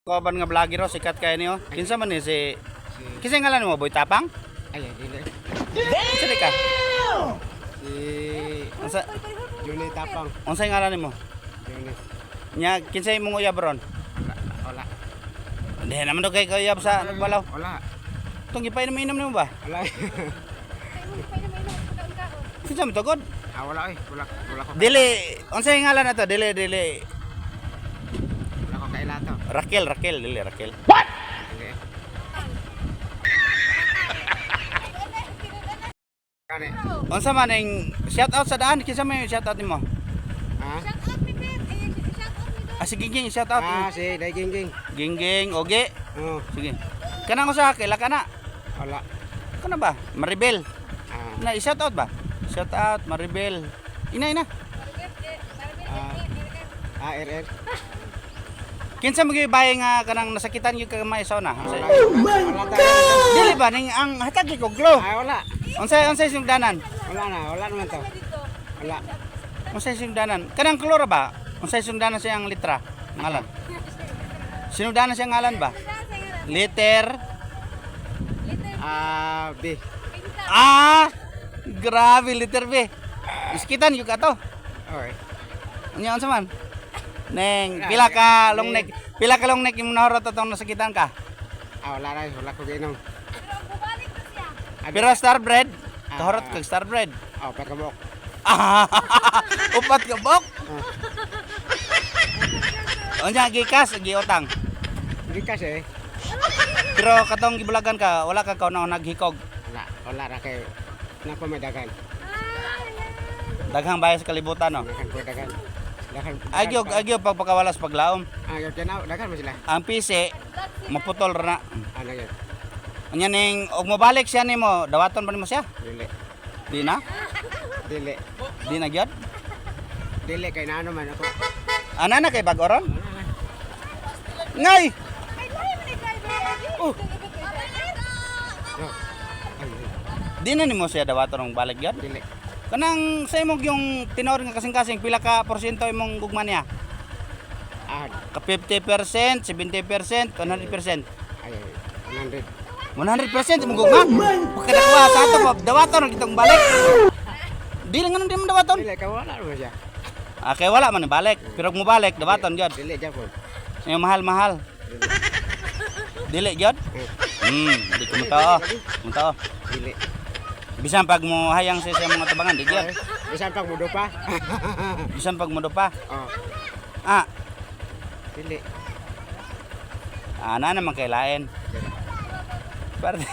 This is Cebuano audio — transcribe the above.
Kauban nga vlogger, oh, sikat kayo niyo. Kinsa man ni si Kinsa ngalan mo, Boy Tapang? Ay, dili. Kinsa di ka? Si Unsa Johnny Tapang. Unsay ngalan nimo? Johnny. Nya kinsa imong uyab ron? Wala. Wala. Hindi naman daw kay kauyab sa nagbalaw. Wala. Itong gipainom-inom nimo ba? Wala. Kinsa man to god? Ah, wala eh. Wala, wala ko. Dili, unsay ngalan na to? Dili, dili. Wala ko kaila to. Raquel, Raquel, dili Raquel. Dili. Kani. Unsa man ning shout out sa daan? Kinsa man yung shout out nimo? Ha? Ah, si Gingging, shout out. Ah, si Dai Gingging. Gingging, oge. Oh, Sige. Kanang usa kaila kana. wala. Kana ba? Maribel. Ah, Na i-shout out ba? Shout out Maribel. Ina, ina. Ah, ARR. Kinsa mo gyud bahay nga kanang nasakitan gyud ka gamay sa una? Unsay? Oh my God! Dili ba ning ang hatag gyud og glow? Ah, wala. Unsay unsay sugdanan? Wala na, wala naman to. Wala. Unsay sugdanan? Kanang kloro ba? Unsay sugdanan sa iyang litra? Ngalan. Sinugdanan siya ngalan ba? Liter. Ah, B. Ah! Grabe, liter B. Iskitan gyud ka to. Okay. Unya, unsa man? Neng, pila ka long neck? Pila ka long neck imong nahurot atong nasakitan ka? Ah, wala na, wala ko giinom. Pero star bread, kahurot kag star bread. Oh, pagkabok. Ah, upat ka bok. Unya gikas giutang. Hindi kasi. Pero katong gibulagan ka, wala ka kauna naghikog. Wala, wala ra kay napamadagan. Daghang bayas sa kalibutan, no. Dagan ko dagan. Dagan. Agyo agyo pagpakawalas paglaom. Ah, yun na, dagan mo sila. Ang pisi maputol ra na. Ano yun? Unya ning og mobalik siya nimo, dawaton pa nimo siya? Dili. Di na? Dili. Di na gyud? Dili kay naano man ako. Ana na kay bag-o ron? Ngay! Oh. No. Ay, ay, Di na nimo siya dawaton og balik gyud? dili. Kanang sa imong yung tinuod nga kasing-kasing pila ka porsyento imong gugma niya? Ah, Ka 50%, 70%, 100%. ay, ay, 100. 100% imong gugma. Pagkadawa sa ato pa, dawaton ang kitong balik. Di lang ganun di mo dawaton. Dili kay wala naman siya. Ah, kay wala man balik. Pero kung mobalik, dawaton gyud. Dili japon. Yung mahal-mahal. Dili gyud? Di ko motoo. Motoo. Dili. Bisan pag mo hayang sa mga tabangan, di gyud. Ay, bisan pag mudo pa. Bisan pag mo pa. Oh, Ah, dili. ana naman kay lain. Parte.